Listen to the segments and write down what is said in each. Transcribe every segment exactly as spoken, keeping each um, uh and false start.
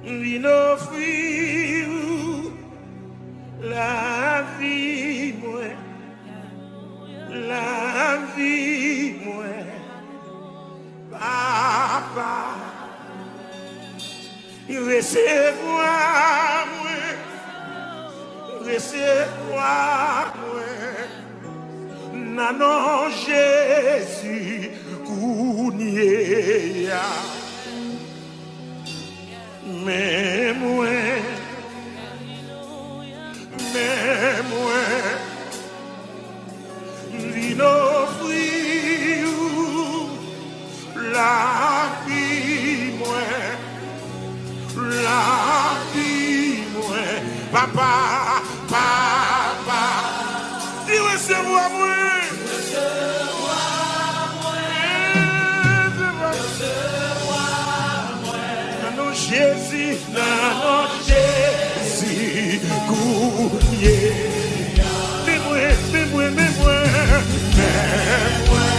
Vin ofri ou lavi mwen, lavi mwen, Papa. Resevwa mwen, resevwa mwen, nan non Jezi kounye a. Men mwen, men mwen, vin ofri ou lavi mwen, lavi mwen, Papa, Papa. Di resevwa mwen. Resevwa mwen. Nan non Jezi, nan non Jezi, kounye a. Men mwen, men mwen, men mwen, men mwen.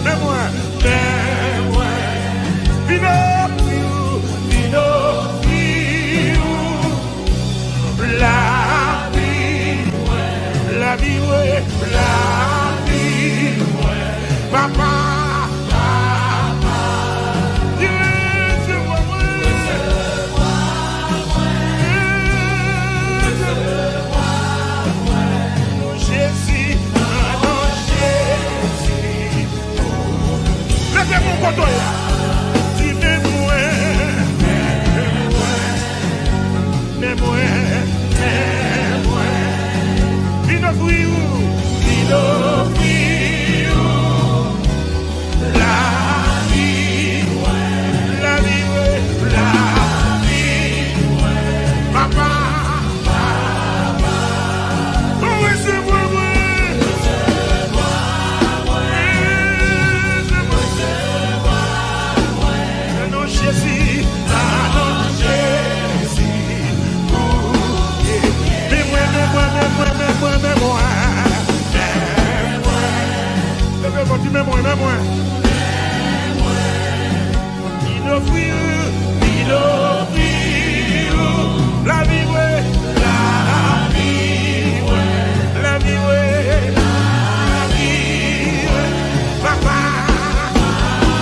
Men mwen, men mwen. Vin ofri ou, vin ofri ou lavi mwen, lavi mwen, lavi mwen. Papa, Papa, resevwa mwen. Resevwa mwen. Nan Jezi, nan non Jezi. Leve men w kote w ye a. Di men mwen, men mwen, men mwen, men mwen. Vin ofri ou, vin ofri ou. Lavi mwen, lavi mwen, lavi mwen. Papa, Papa, resevwa mwen. Resevwa mwen. Nan non Jezi, nan non Jezi. Men mwen, men mwen, men mwen, men mwen, men mwen. Men mwen. Leve men w, di men mwen, men mwen. Vin ofri ou, vin ofri ou lavi mwen, lavi mwen, lavi mwen, lavi mwen, Papa.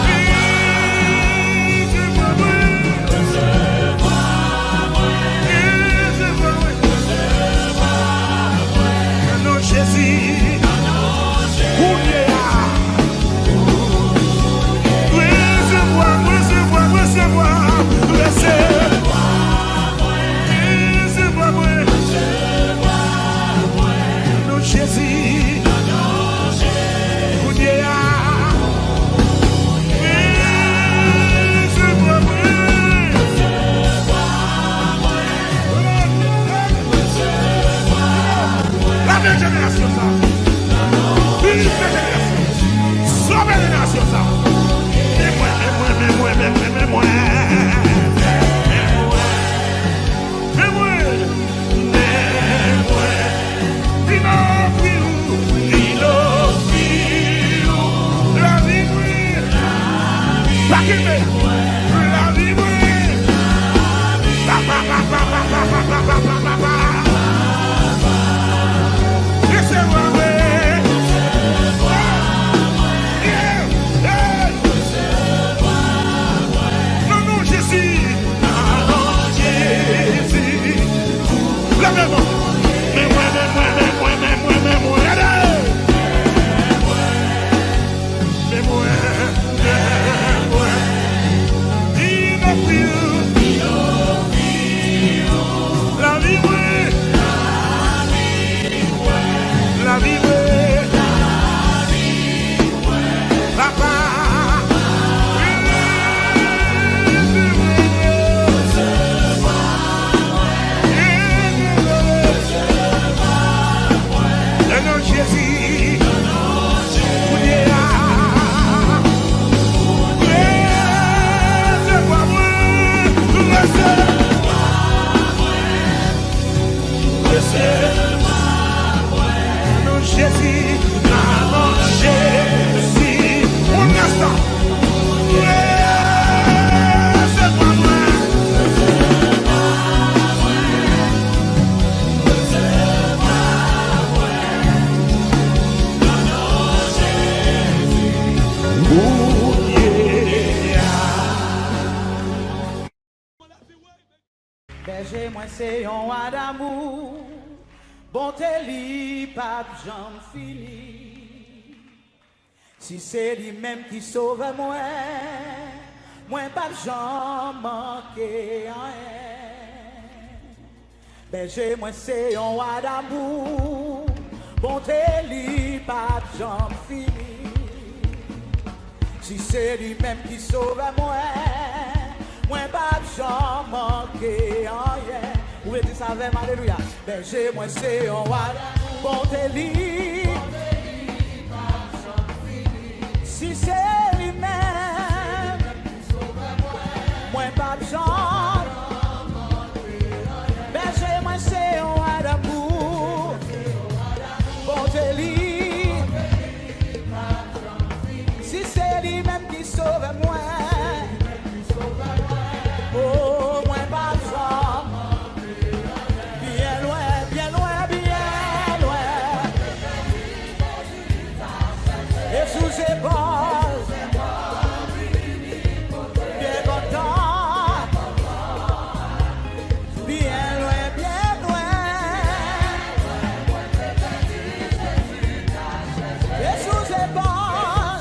Resevwa mwen, resevwa mwen, resevwa mwen, resevwa mwen. Nan non Jezi, kounye a. Resevwa, resevwa, resevwa, resevwa. Resevwa mwen. Non Jezi. Kounye a. Resevwa mwen. Lave jenerasyon sa. Purifye jenerasyon. Sove jenerasyon sa. Men mwen, men mwen, men mwen, men mwen, men mwen. Men mwen, men mwen. Vin ofri ou, vin ofri ou lavi mwen. Pa kenbe. Lavi mwen. Pa, pa, pa. Resevwa mwen. Yeah. Hey. Nan non Jezi. Nan non Jezi. Leve men w. Men mwen, men mwen, men mwen, men mwen, men mwen. Gade. Men mwen, men mwen. Bèje mwen se yon wa damou, bonte li p ap janm fini. Si se li menm ki sovè mwen, mwen p ap janm manke anyen. Bèje mwen se yon wa damou, bonte li p ap janm fini. Si se li menm ki sovè mwen, mwen p ap janm manke anyen. Ou vle di sa avè m, alelouya. Bèje mwen se yon wa, bonte li. Si se li menm, mwen p ap janm. Bèje mwen se yon wa damou, bonte li. Si se li menm ki sovè mwen, o, mwen p ap janm. Byen lwen, byen lwen, byen lwen. E sou zepòl, byen kontan. Byen lwen, byen lwen. E sou zepòl.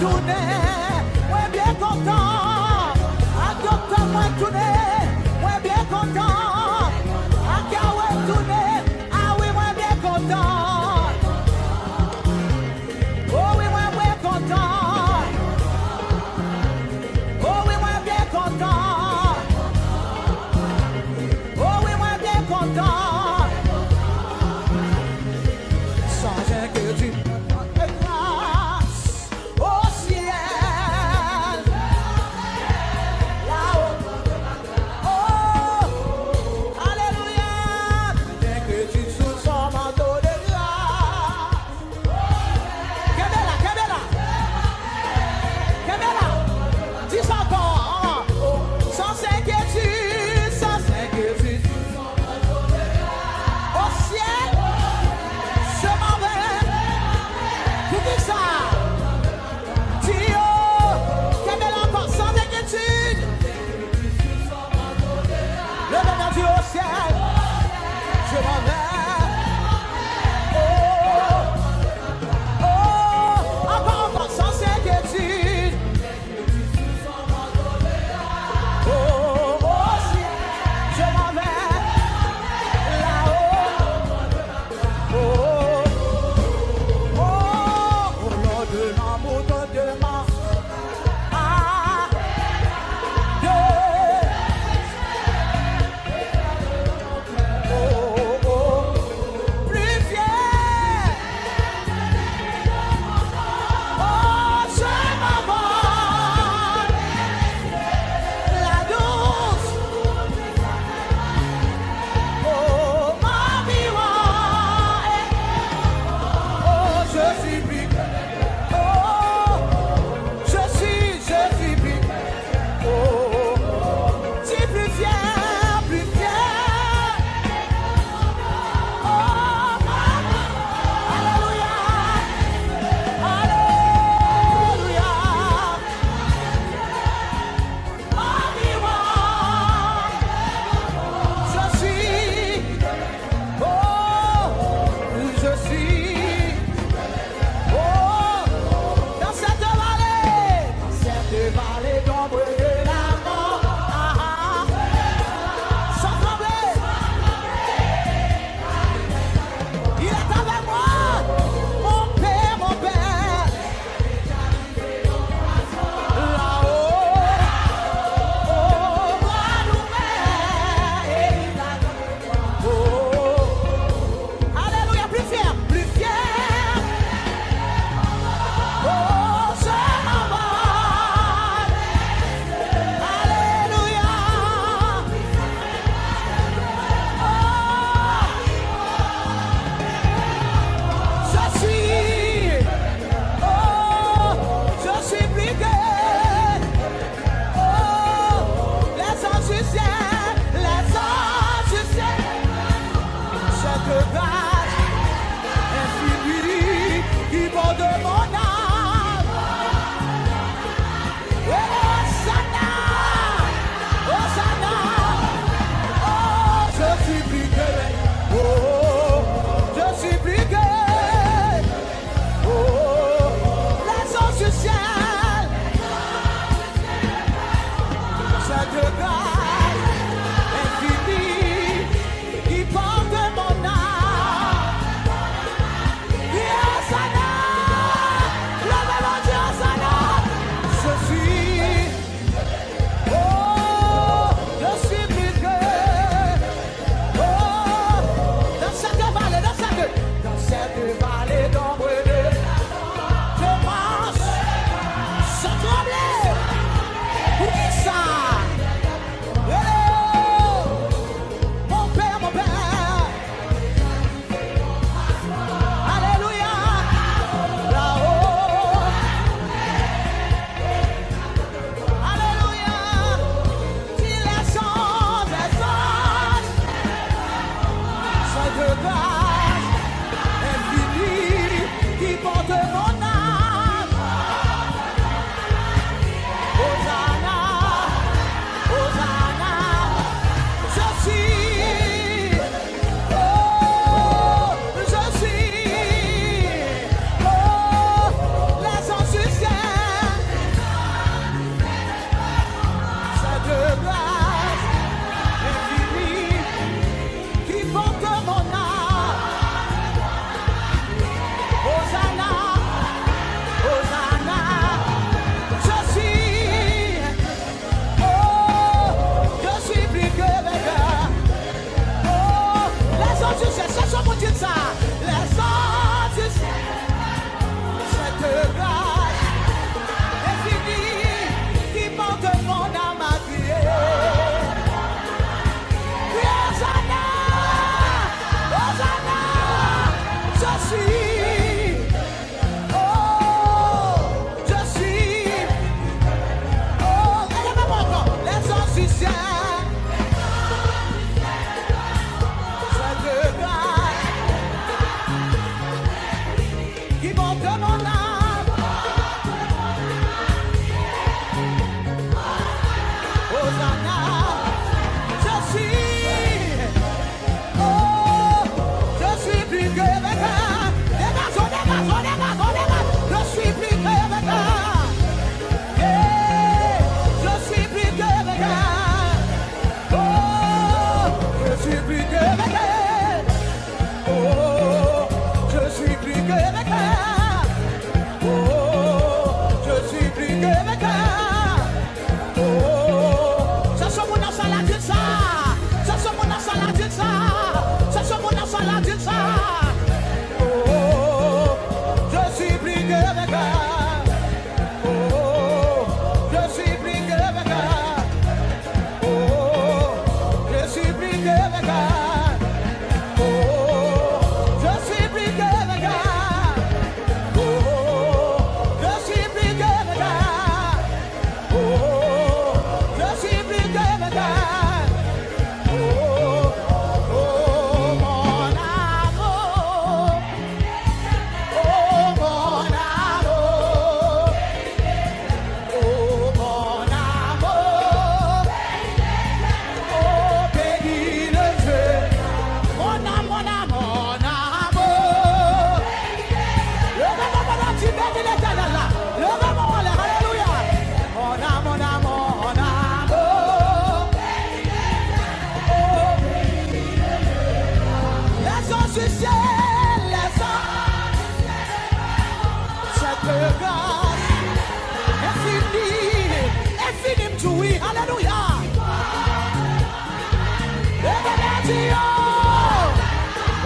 Tounen, mwen byen kontan. Ak doktè mwen tounen, mwen byen kontan. Ak Yahweh tounen, a wi, mwen byen kontan. O wi, mwen byen kontan. O wi, mwen byen kontan. O wi, mwen byen kontan. Sachez que tu me donnes grâce au ciel. Là-haut.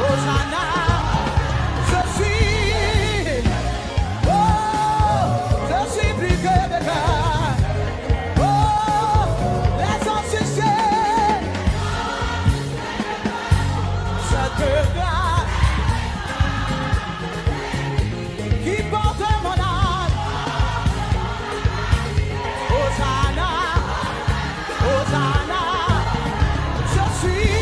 Hosanna, je suis, oh, je suis plus que vainqueur. Oh, les anges succèdent, cette grâce qui porte mon âme. Hosanna, Hosanna, je suis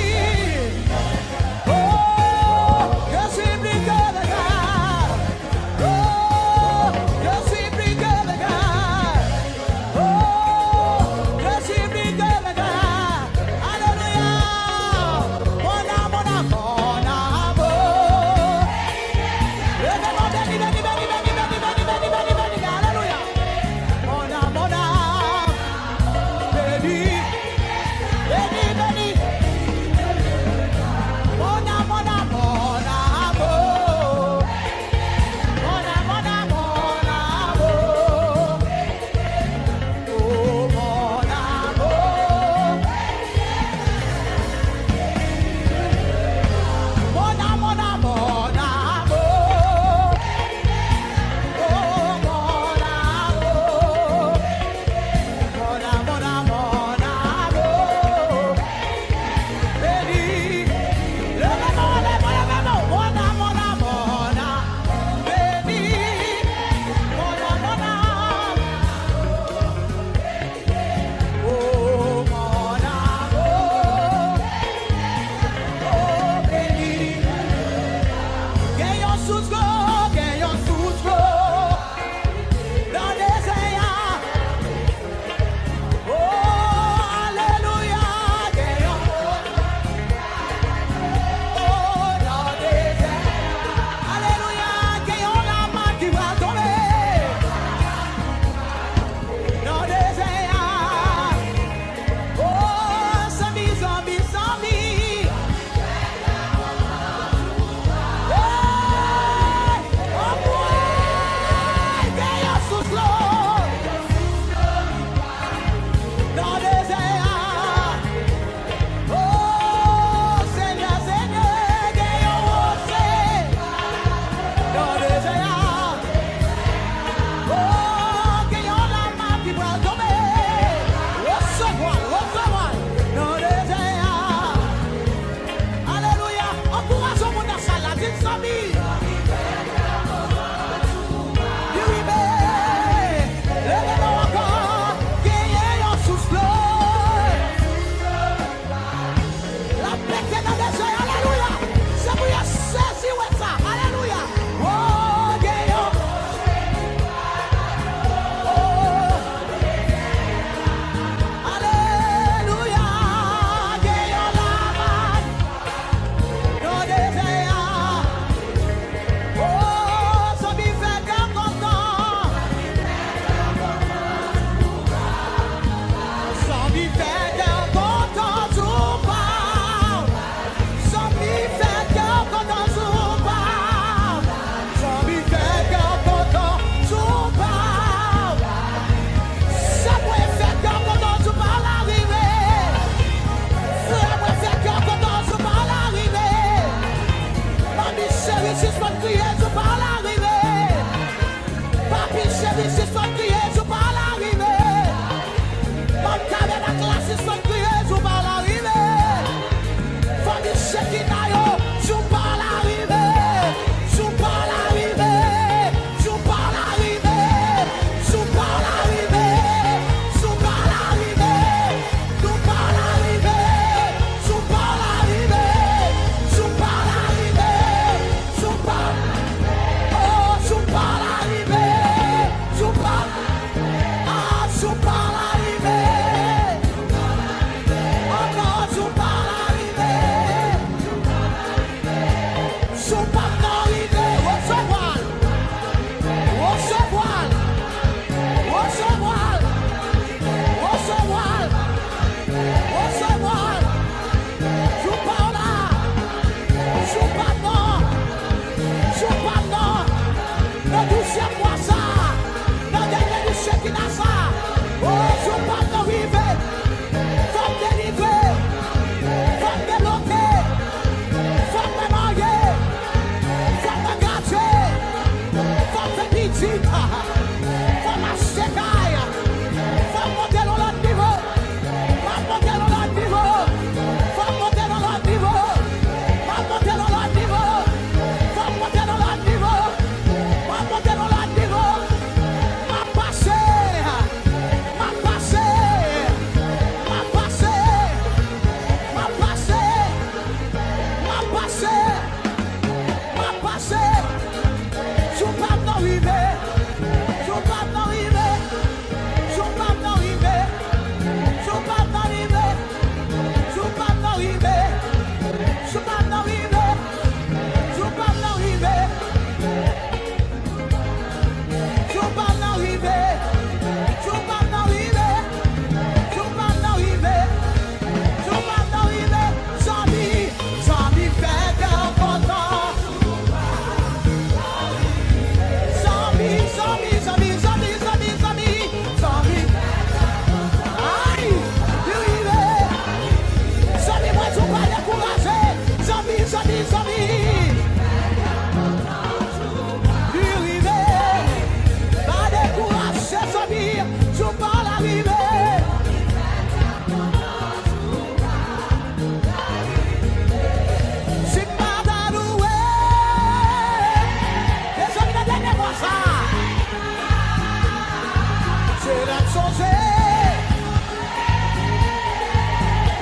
Sonje,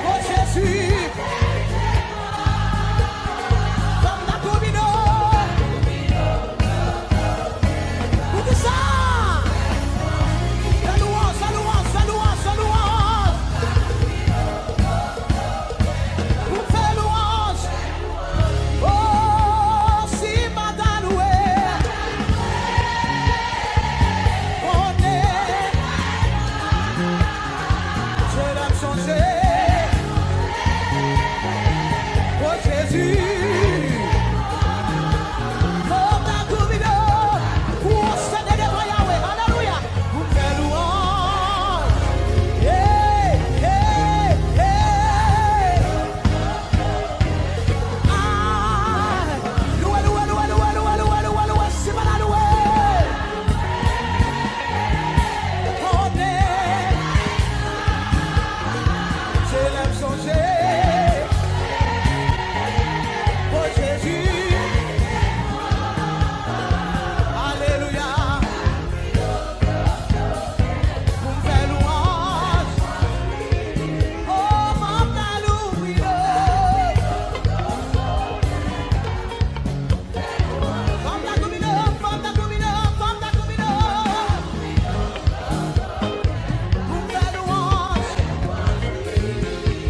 o Jezi, fanm nan domine. Poukisa? Fè lwanj, fè lwanj, fè lwanj, fè lwanj. Pou fè lwanj. Oh, si m pa ta louwe, konnen se lè m sonje. Oh, Jezi. Oh, m ta kouri pou w sede devan Yahweh. Alelouya. Pou m fè lwanj. Hey, hey, hey. Ah, louwe, louwe, louwe, louwe, louwe, louwe, louwe, louwe, si pa ta louwe. Konnen, se lè m sonje. Oh, Jezi. Alelouya. Pou m fè lwanj. Oh, m ap ta louwe. Fanm ta domine, fanm ta domine, fanm ta domine. Pou m fè lwanj.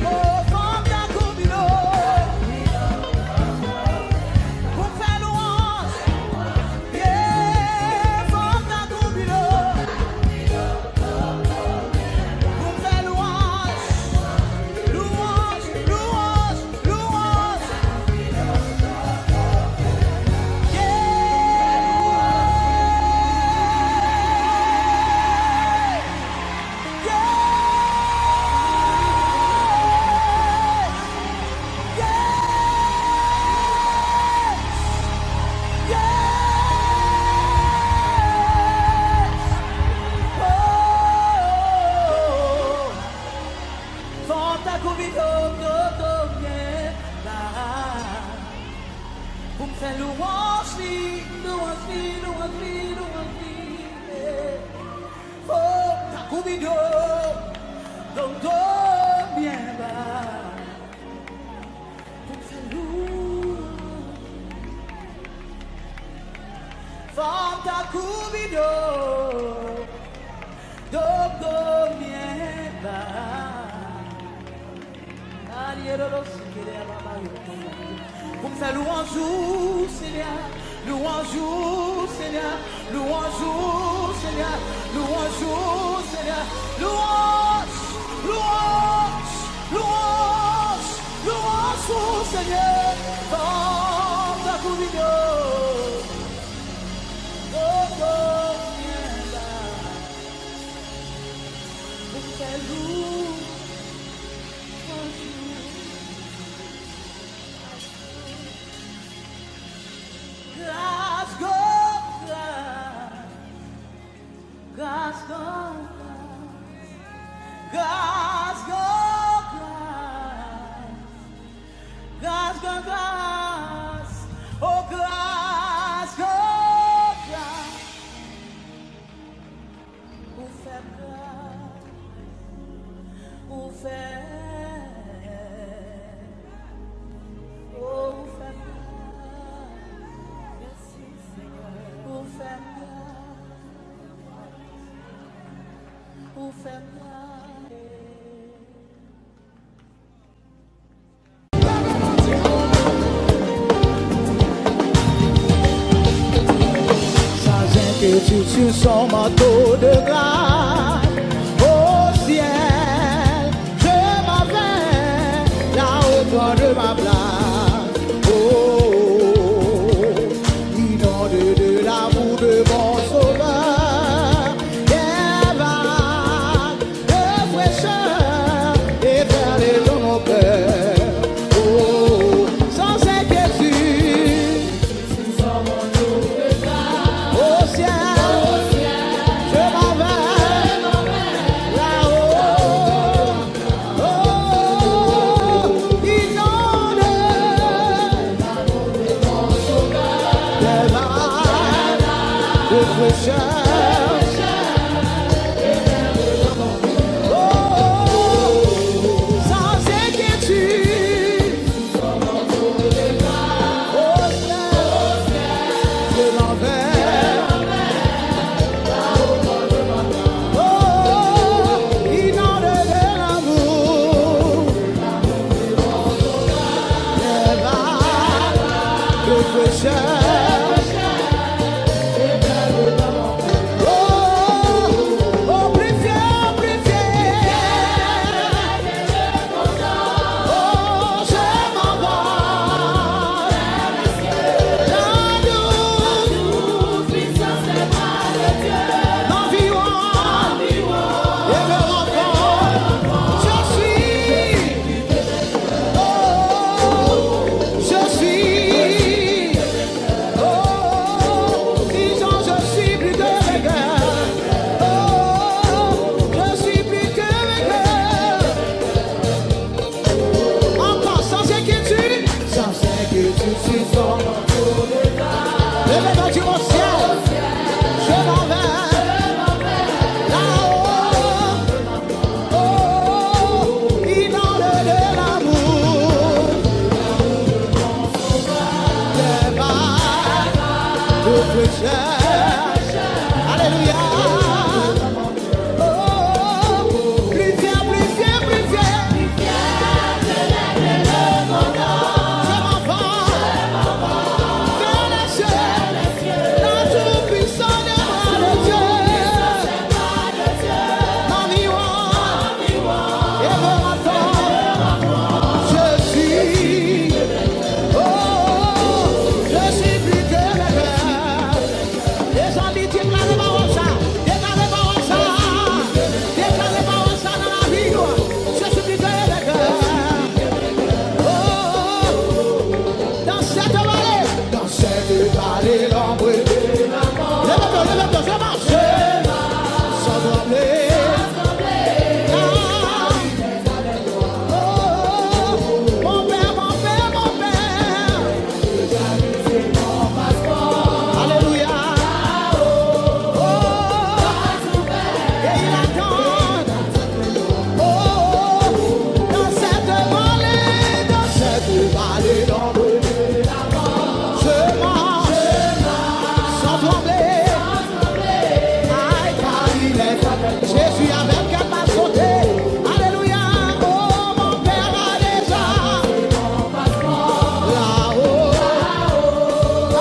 Oh, fanm ta domine. Pou m fè lwanj. Yeah, fanm nan domine. Pou m fè lwanj, lwanj, lwanj, lwanj. Yeah. Yeah. Yes! Yes! Oh! Fanm ta kouri do, do, do byen ba. Pou m fè lwanj li, lwanj li, lwanj li, lwanj li. Yeah. Oh, ta kouri do, do, do byen ba. Pou m fè lwanj. Fanm ta kouri do, do, do byen ba. Pou m fè lwanj ou, Senyè, lwanj ou, Senyè, lwanj ou, Senyè, lwanj ou, Senyè, lwanj, lwanj, lwanj, lwanj ou, Senyè, fanm ta kouri do, do, do byen ba. Pou m fè lwanj ou. Gras, gras, gras, gras, gras, gras, gras, gras, gras, gras, gras, oh, gras, gras, gras. Ou fè m gras, ou fè, oh, ou fè m gras, ou fè m gras, ou fè m gras. Sans inquiétude sur son manteau de grâce. Au ciel, je m'en vais, là au fond de ma place. Oh, inondé de l'amour de mon Sauveur, des vagues de fraîcheur déferlent dans mon cœur. Oh, sans inquiétude, au ciel, je m'en vais. Oh, oh, pli fè, pli fè. Oh, je m'envole. La douce puissance des bras de Dieu. M'environne et me renforce. Je suis Oh, je suis, oh, disons, je suis plus que vainqueur. Oh, je suis plus que vainqueur. Encore, sans inquiétude, sans inquiétude, je suis en Levez vos yeux au ciel. Je m'en vais. Là-haut. Oh, inonde de l'amour. Lève, reflèchis. Alléluia. Oh, pli fè, pli fè, pli fè. Je m'envole vers les cieux. La tout-puissance des bras de Dieu. M'environne et me renforce. Je suis, oh, je suis plus que vainqueur. Mezanmi, deklare pawòl sa. Deklare pawòl sa. Deklare pawòl sa nan lavi w. Je suis plus que vainqueur. Oh, dans cette vallée, dans cette vallée d'ombre et de la mort. Leve men w, leve men w, je marche, je marche sans trembler. Ah. Oh, mon père, mon père, mon père. Alléluia. Oh, et il attend. Oh, dans cette vallée, dans cette vallée d'ombre, je marche sans trembler. Aïe, car il est Jésus avec elle m'a sauté. Alléluia. Oh, mon père a déjà là-haut.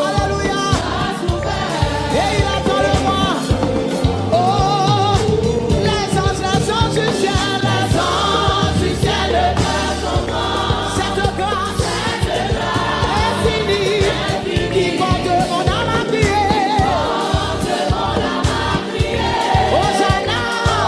Alléluia. Et il attend de moi. Oh, les anges, les anges du ciel, les anges du ciel, cette grâce infinie qui porte mon âme à crier. Hosanna,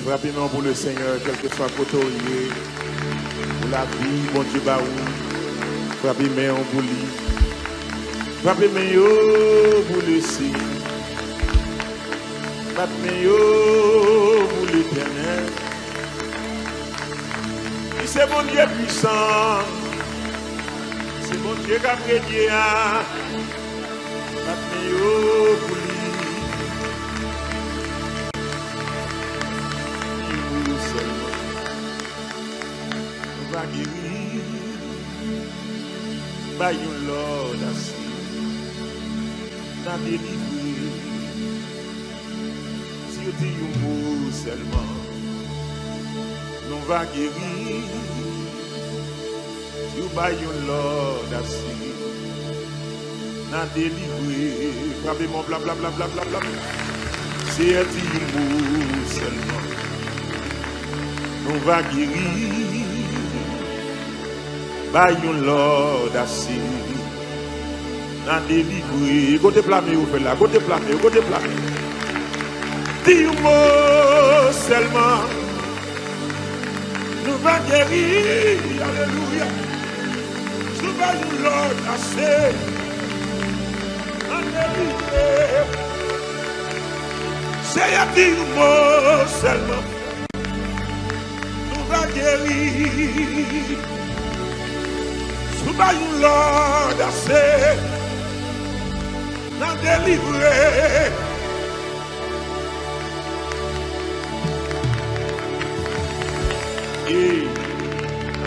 Frape men w pou le Senyè, kèlkeswa kote w ye, pou lavi Bondye ba ou. Frape men w pou li. Frape men yo pou le Senyè. Bat men yo pou Letènèl. Li se Bondye pwisan. Se Bondye k ap renye a. Bat men yo pou li. Li pou ou sèlman. Nou va geri. Bay yon lòd ase. N a delivre. Si w di yon mo sèlman, nou va geri. Si w bay yon lòd ase, n a delivre. Frape men w, bla, bla, bla. Seyè di yon mo sèlman, nou va geri. Bay yon lòd ase. N a delivre. Kote pla men yo fè la? Kote pla men yo? Kote pla men yo? Di yon mo sèlman. Nou va geri. Alelouya. Si w bay yon lòd ase. N a delivre. Seyè di yon mo sèlman. Nou va geri. Si w bay yon lòd ase, n a delivre. Hey.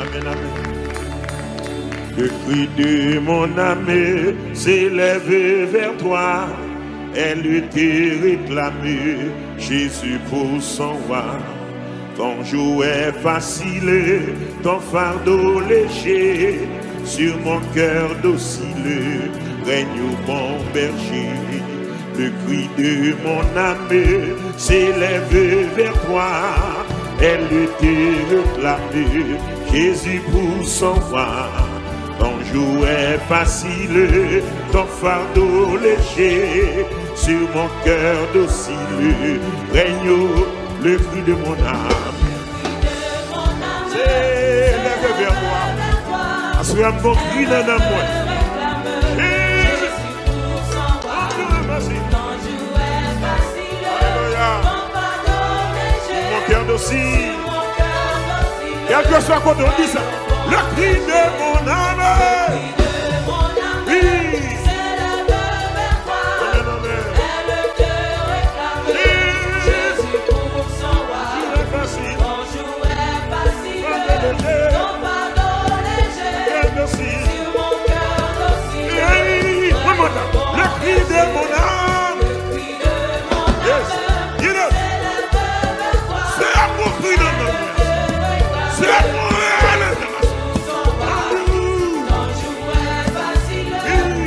Amen, amen. Le cri de mon âme s'élève vers toi, elle te réclame, Jésus, pour son roi. Ton joug est facile, ton fardeau léger, sur mon cœur docile, règne au bon berger. Le cri de mon âme s'élève vers toi, elle te réclame, Jésus, pour son roi. Ton joug est facile, ton fardeau léger, sur mon cœur docile, règne au le cri de mon âme. Se leve vè mwen. Aswè a m gon kri nan nanm mwen. Jezi. Alelouya. Mon cœur docile. Kèlkeswa kote w di sa. Le cri de mon âme. Wi. Amen, amen. Jezi. Jezi. Hey, one more time. Le cri de mon âme. Yes. Get up. Se ap yon kri nan nanm mwen. Se ap yon rele nan nanm mwen. Alelouya.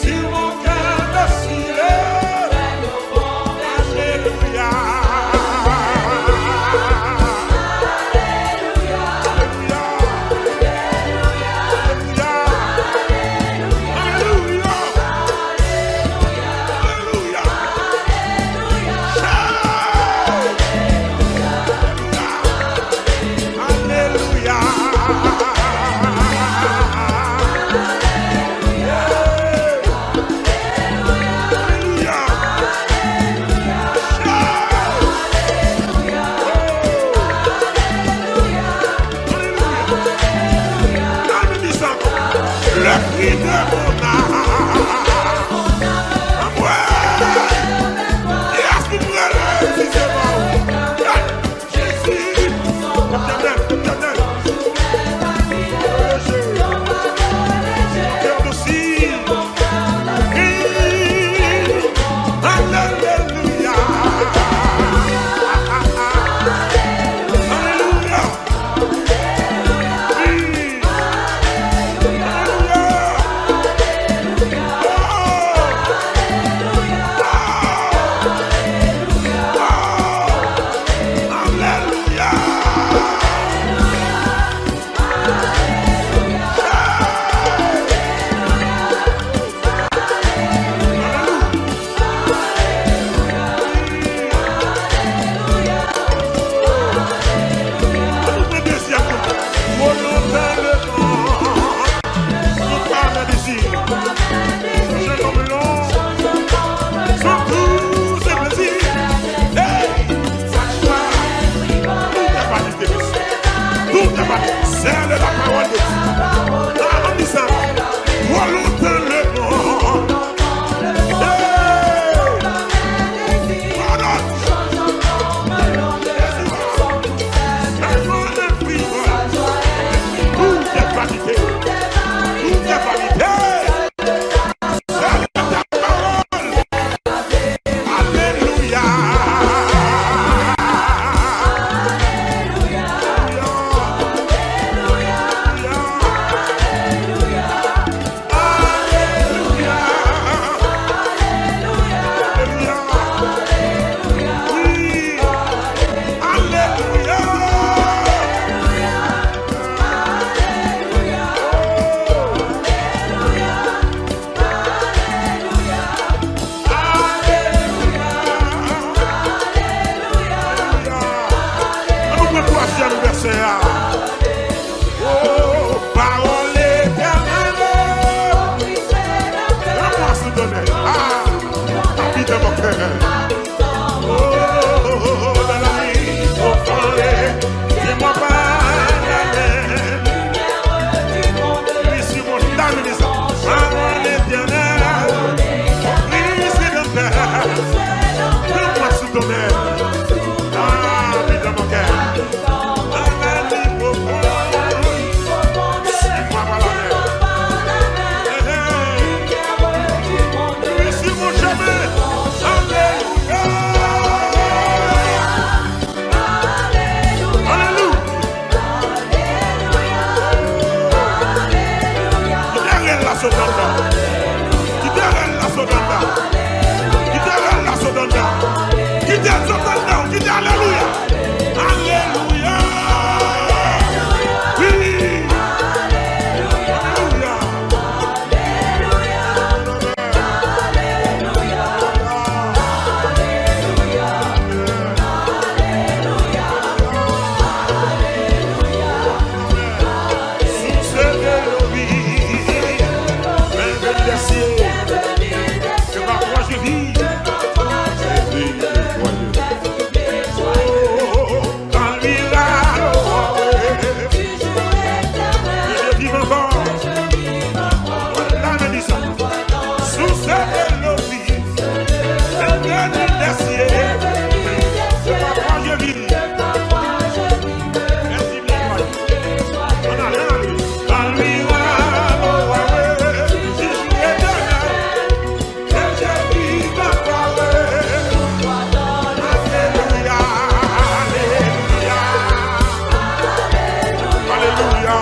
Sur mon cœur docile. Alelouya. Alelouya. Alelouya. Alelouya. Alelouya. Alelouya. Kite alelouya. Alelouya. Wi. Alelouya. Source de l'eau vive, vin veni dèsyè. Ke pa kwa je viv. Kan l vira, oh, oh, oh, oh. Je viv ankò. La men di sa. Source de l'eau vive. Vin veni dèsyè. Ke pa kwa je viv. Mèsi, byen. Ann ale, ann ale. Kan l vira, oh, oh, oh. Jijou etènèl. Alelouya, alelouya, alelouya,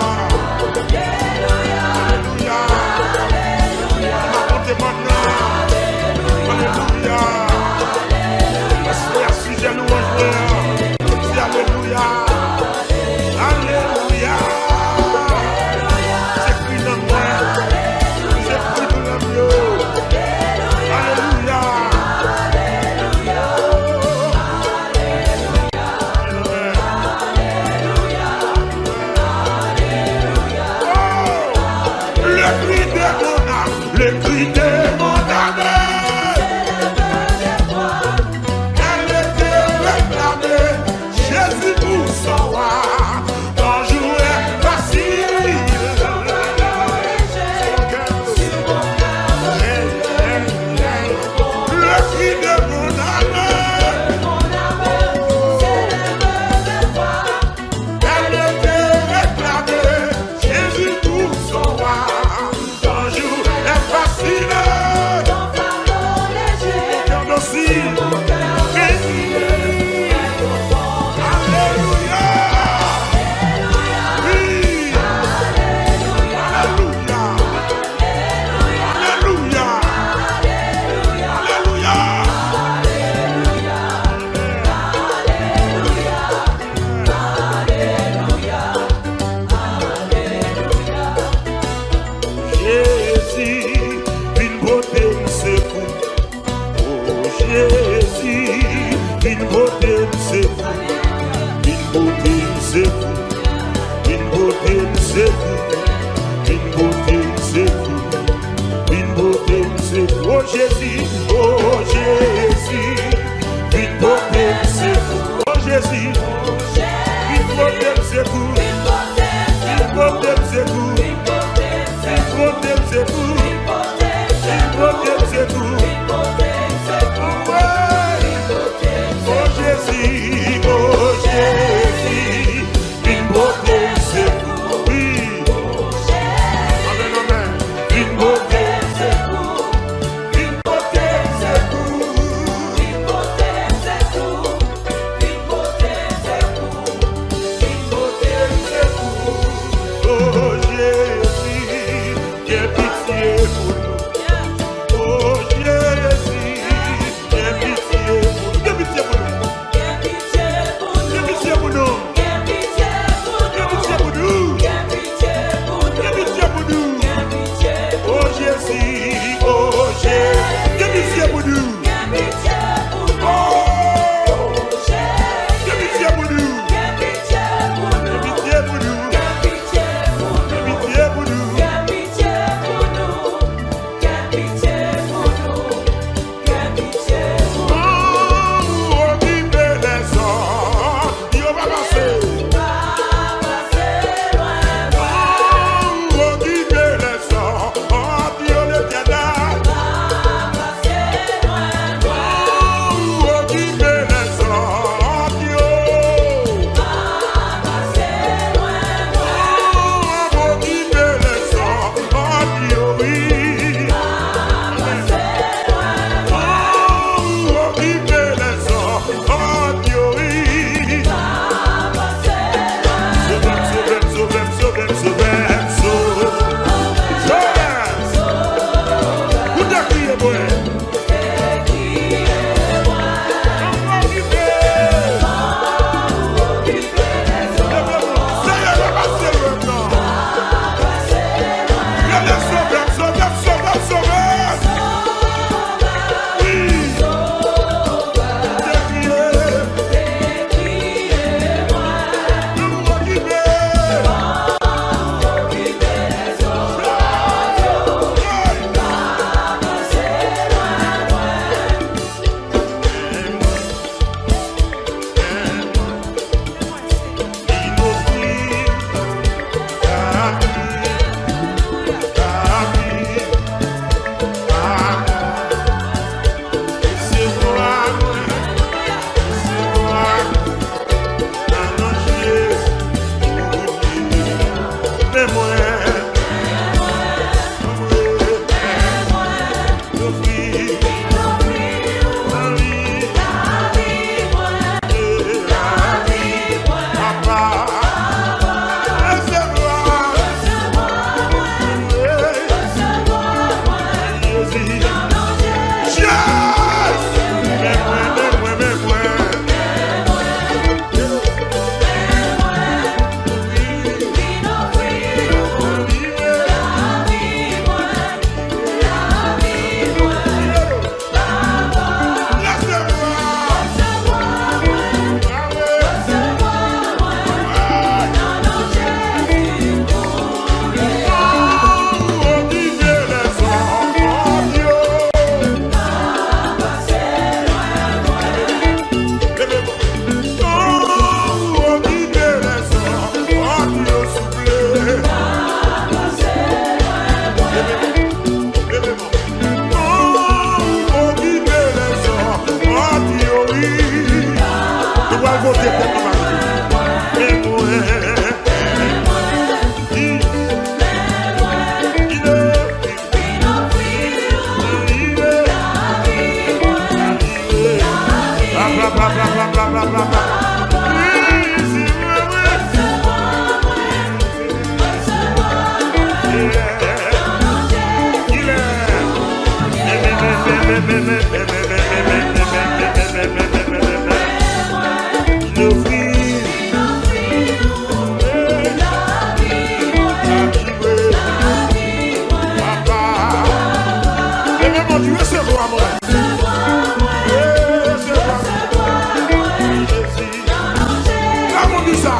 alelouya. Alelouya. Alelouya. Alelouya. Alelouya. Se kri nanm mwen. Se kri pou nanm yo. Alelouya. Oh, le cri de mon âme, le cri de mon âme. Elle te réclamait Jésus pour son roi, ton jour est facile. Le cri de mon âme. Elle te réclamait Jésus pour son roi. Ton jour est facile. Ton cœur docile. Alelouya. Wi. Alelouya. Alelouya. Alelouya. Jezi, vin pote m sekou. O Jezi, vin pote m sekou. Vin pote m sekou. Vin pote m sekou. Vin pote m sekou. Vin pote m sekou. O Jezi, o Jezi, vin pote m sekou. O Jezi, vin pote m sekou. Vin pote m sekou. Vin pote m sekou. Vin pote m sekou. Wi. O Jezi, o Jezi, vin pote m sekou. Wi. Amèn, amèn. Vin pote m sekou. Vin pote m sekou. Vin pote m sekou. Vin pote m sekou. Vin pote m Kote tèt nou pa kote. Men mwen, ki, ki lè, Resevwa mwen. Resevwa mwen. Jezi. Lanmou di sa.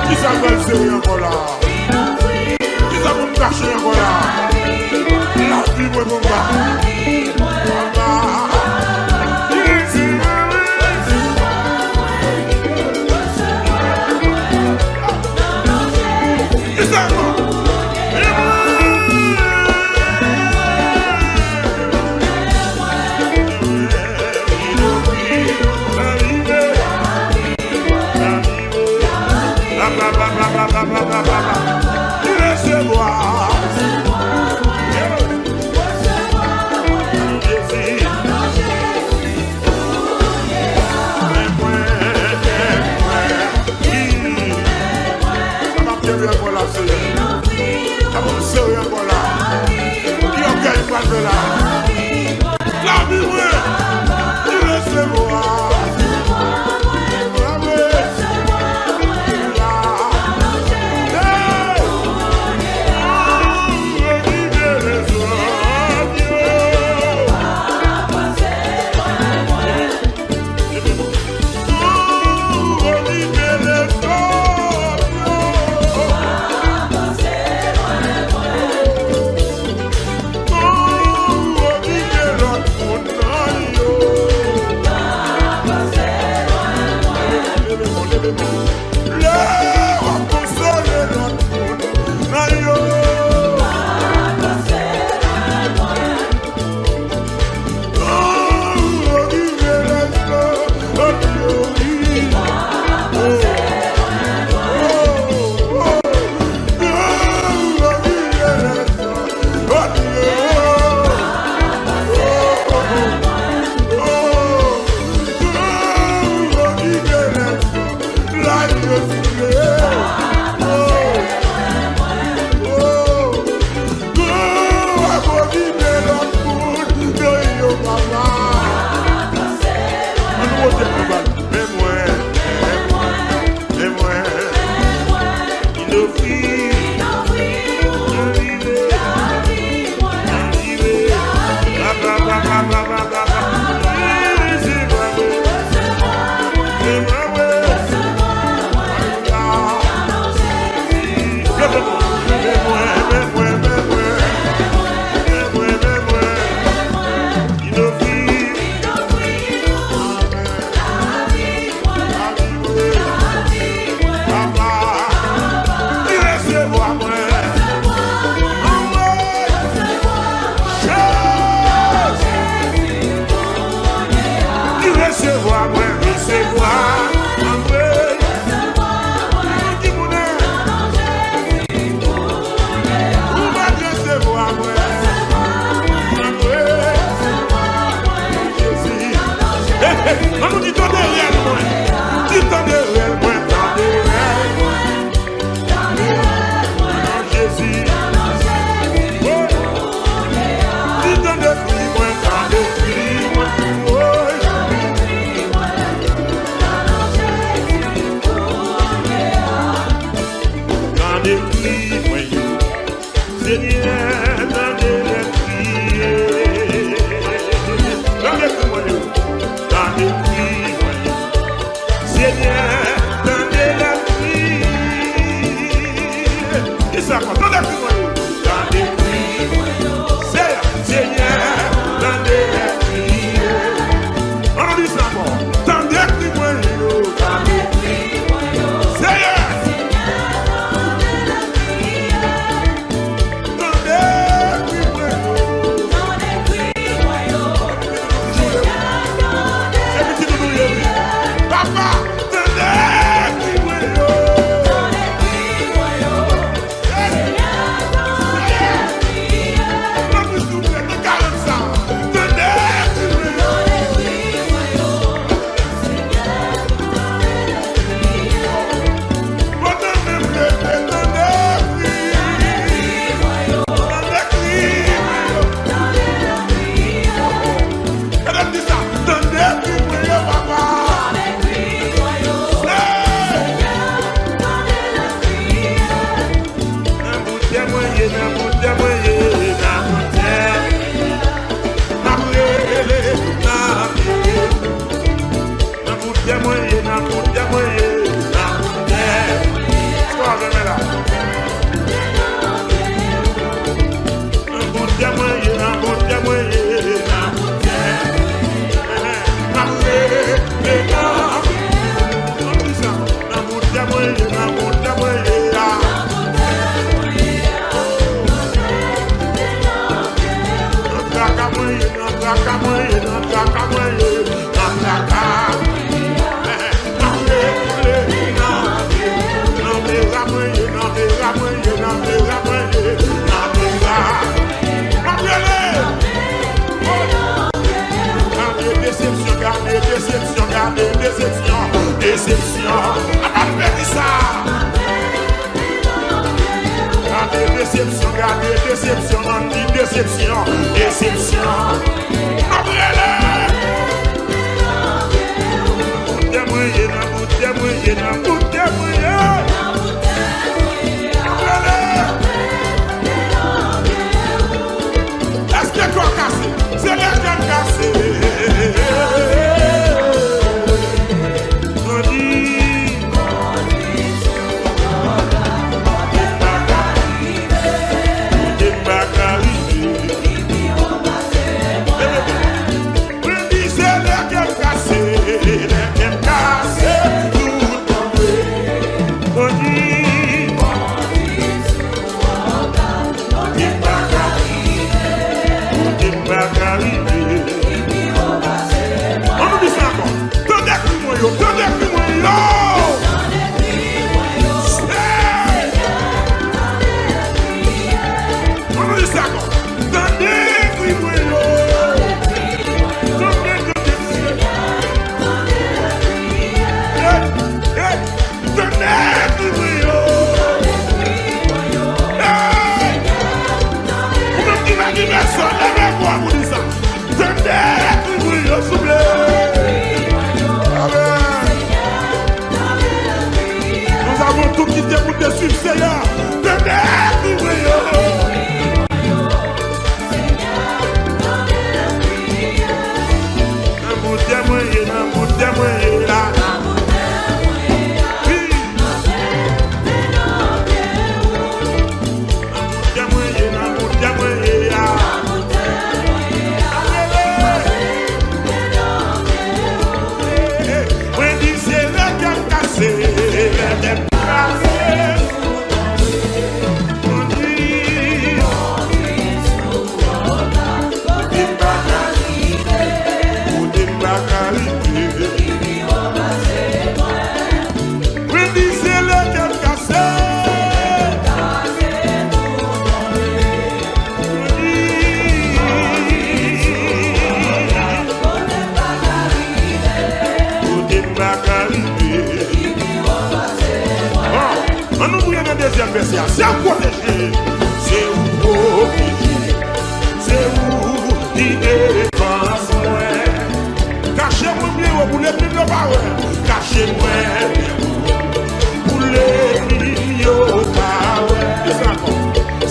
Kisa k pral sere ankò la? Kisa pou m kache ankò la? Lavi mwen pou m ba. Papa. Traka mwen ye, nan traka mwen ye, nan traka. Nan tera mwen ye, nan tera mwen ye, nan tera mwen ye, nan tera. M ap rele. Gade desepsyon, gade desepsyon, gade desepsyon, desepsyon. Apa m pèdi sa? Gade desepsyon, gade desepsyon, Andy, desepsyon, desepsyon. M ap rele. Boutè mwen ye, nan boutè mwen ye, nan boutè mwen ye. M ap rele. Èske kè w kase? Se lè kè m kase. Kote m pa ka rive. Mwen di se lè kè m kase, lè kè m kase, tout tonbe. Mwen di, kote m pa ka rive, kote m pa ka rive. Ann nou di sa ankò. Tande kri mwen yo, tande kri mwen yo. Hey! Ann nou di sa ankò. Tande kri mwen yo. Tande, tande kri. Hey, hey. Tande kri mwen yo. Hey! Ou menm ki pa gen pèsòn, leve vwa pou di sa. Tande kri mwen yo, souple. Amèn. Nous avons tout quitté pour te suivre, Seigneur. Tande kri mwen yo. Nan boutè mwen ye, nan boutè mwen ye la. Wi. Nan boutè mwen ye, nan boutè mwen ye la. Mwen di se lè kè m kase, lè kè m kase. Mwen di, kote m pa ka rive, kote m pa ka rive. Mwen di se lè kè m kase. Mwen di, kote m pa ka rive. Bon, ann nou priye nan dezyèm vèsè a. Se ou pwoteje, se ou pwoteje, se ou ki defans mwen. Kache mwen byen wo pou lènmi m yo pa wè. Kache mwen byen wo pou lènmi m yo pa wè. Di sa ankò.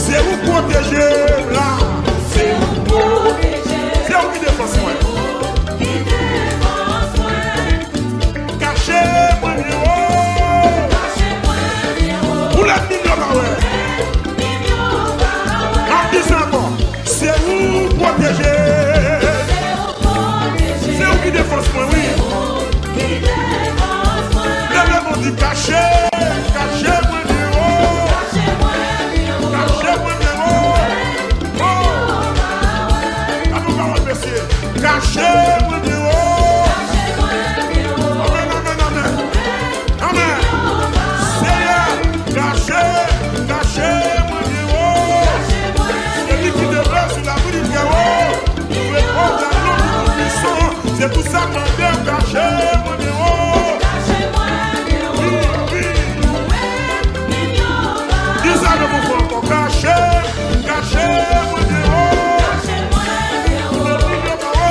Se ou pwoteje m la. Se ou pwoteje. Se ou ki defans mwen. Kache mwen byen wo. Pou lènmi m yo pa wè. M ap di sa ankò. Se ou pwoteje. Se ou ki defans mwen, wi. Leve men w di kache, kache mwen byen wo. Kache mwen byen wo. Oh. Gade yon pawòl, mesye. Kache mwen byen wo. Amèn, amèn, amèn. Amèn. Senyè, kache, kache mwen byen wo. Se li ki demè sou labri di Trèwo. Li repoze nan non ki pi pwisan. Se pou sa m mande w kache mwen byen wo. Wi, wi. Di sa nan mouvman ankò. Kache, kache mwen byen wo. Pou lènmi m yo pa wè.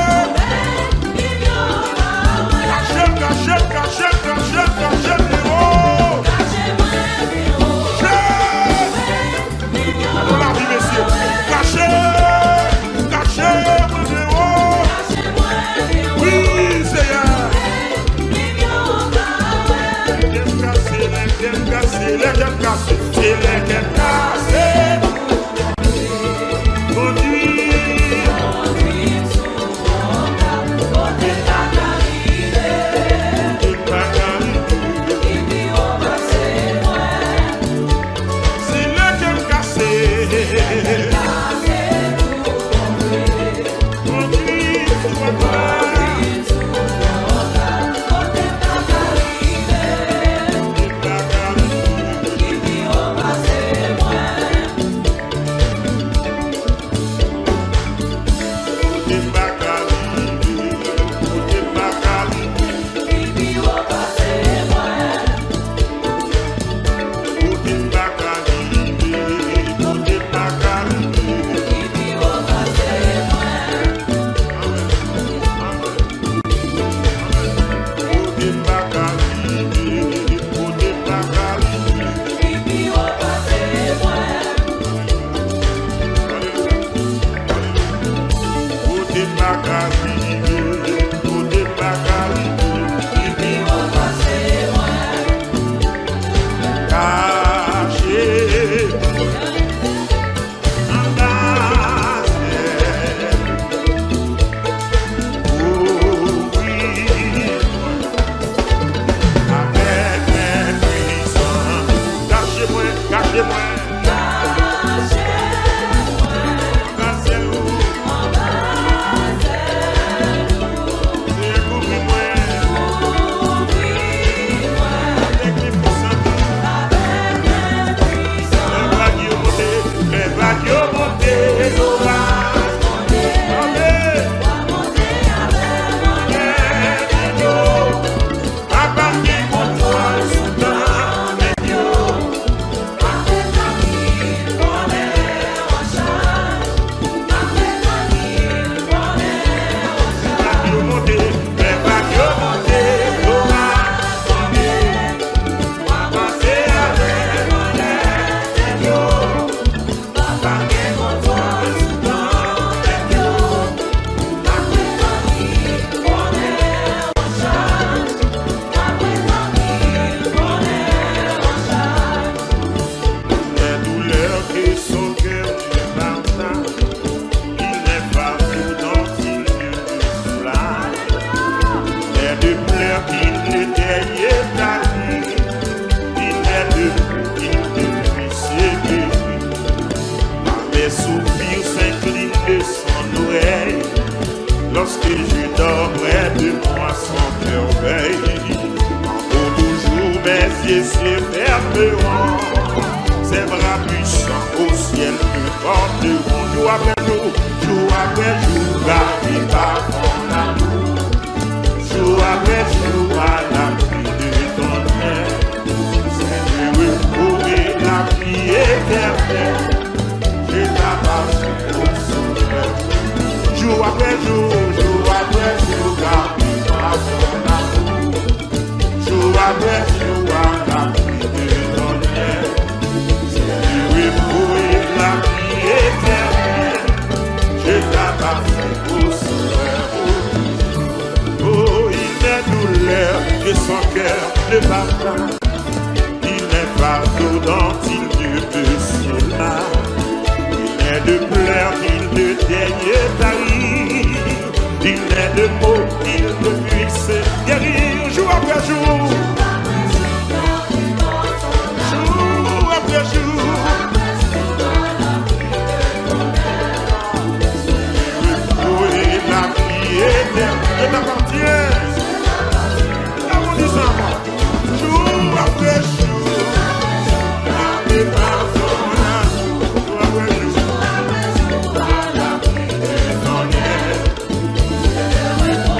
pa ka rive, kote m pa ka rive. Li pi wo pase mwen. Kache anba zèl, kouvri mwen avèk men pwisan. Kache mwen, kache mwen. Kache mwen. Anba zèl ou. Anba zèl ou. Senyè, kouvri mwen. Kouvri mwen. Avèk men pwisan ou. Avèk men pwisan ou. Lè vag yo monte, lè vag yo monte, yo va monte. Monte. Monte avèk mwen. Lè vag yo Papa gen kontwòl sou tan nèg yo. Vag yo monte, men vag yo monte, yo pa tonbe. Pase avèk nèg yo. Papa gen kontwòl sou tan nèg yo. Apre tann li konnen an chay. Apre tann li konnen an chay. Les douleurs que son cœur ne partage, il n'est pas tout dont il ne soulage. Les de pleurs qu'il ne daigne étaler, il n'est de mots qu'il ne puisse écrire. Quand mes soupirs s'inclinent de son oreille, lorsque je dors près de moi, son cœur veille. Quand au toujours mes yeux se fermeront, ses bras puissants au ciel me porteront. Jou apre jou, jou apre jou, gravi pa ton lamour. Jou apre jou, à l'abri de ton aile, c'est le repos et la vie éternelle. Je t'appartiens, ô Sauveur. Jou apre jou, jou apre jou, gravi pa ton lamour. Jou apre jou, à l'abri de ton aile, c'est le repos et la vie éternelle. Je t'appartiens, ô Sauveur, ô Dieu. Oh, il n'est douleur que son cœur ne partage, il n'est fardeau dont il ne peut soulager, il n'est de pleurs qu'il ne daigne tarir, il n'est de maux qu'il ne puisse guérir. Jou apre jou, jou apre jou. Repos et la vie éternelle. Je t'appartiens. Avan di sa ankò. Jou apre jou. Apre pa son lamour. Jou apre jou. Repos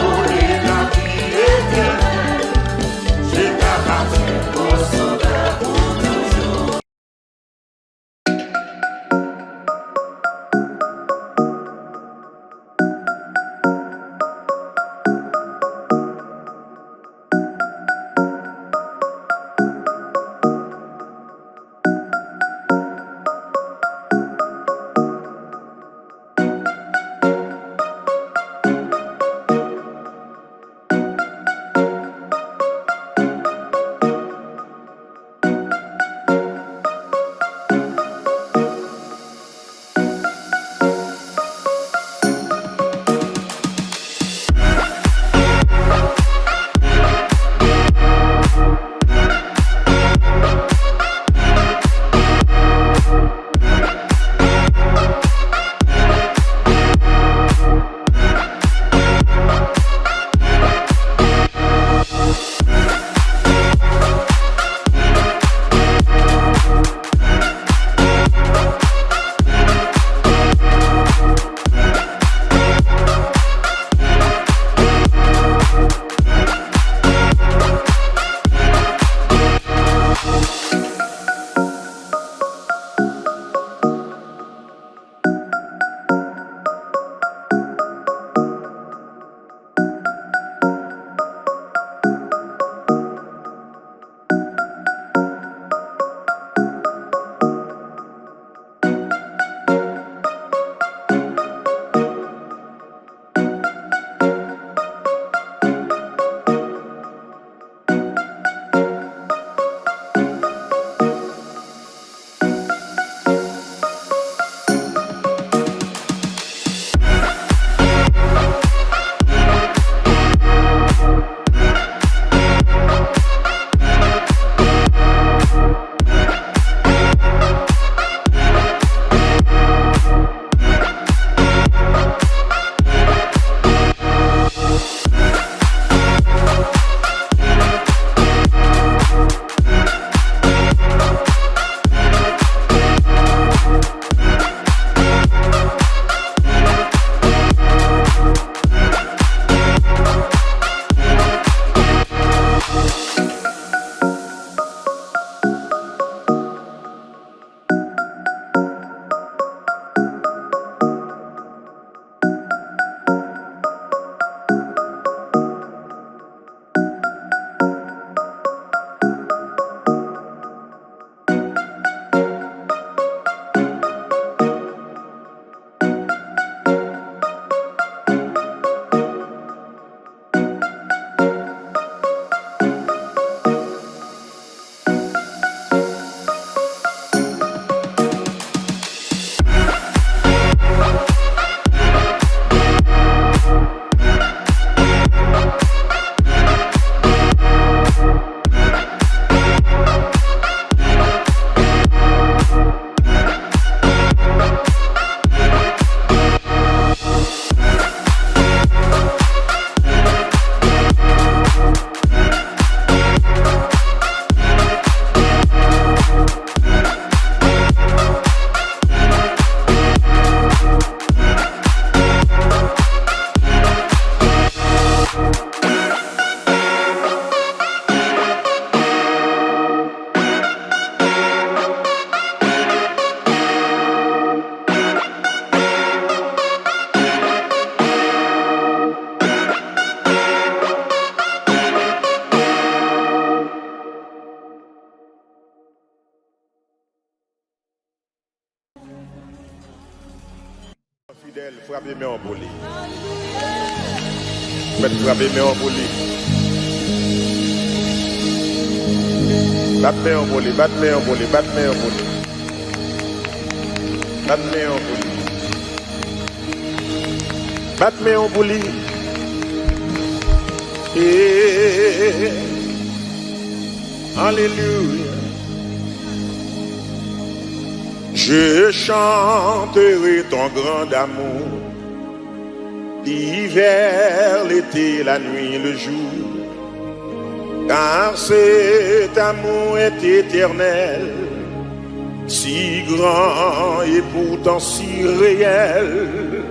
Frape men an pou li. Mèt frape men an pou li. Bat men an pou li, bat men an pou li, bat men an pou li. Bat men an pou li. Bat men an pou li. Eh, alelouya. Je chanterai ton grand amour, l'hiver, l'été, la nuit, le jour, car cet amour est éternel, si grand et pourtant si réel,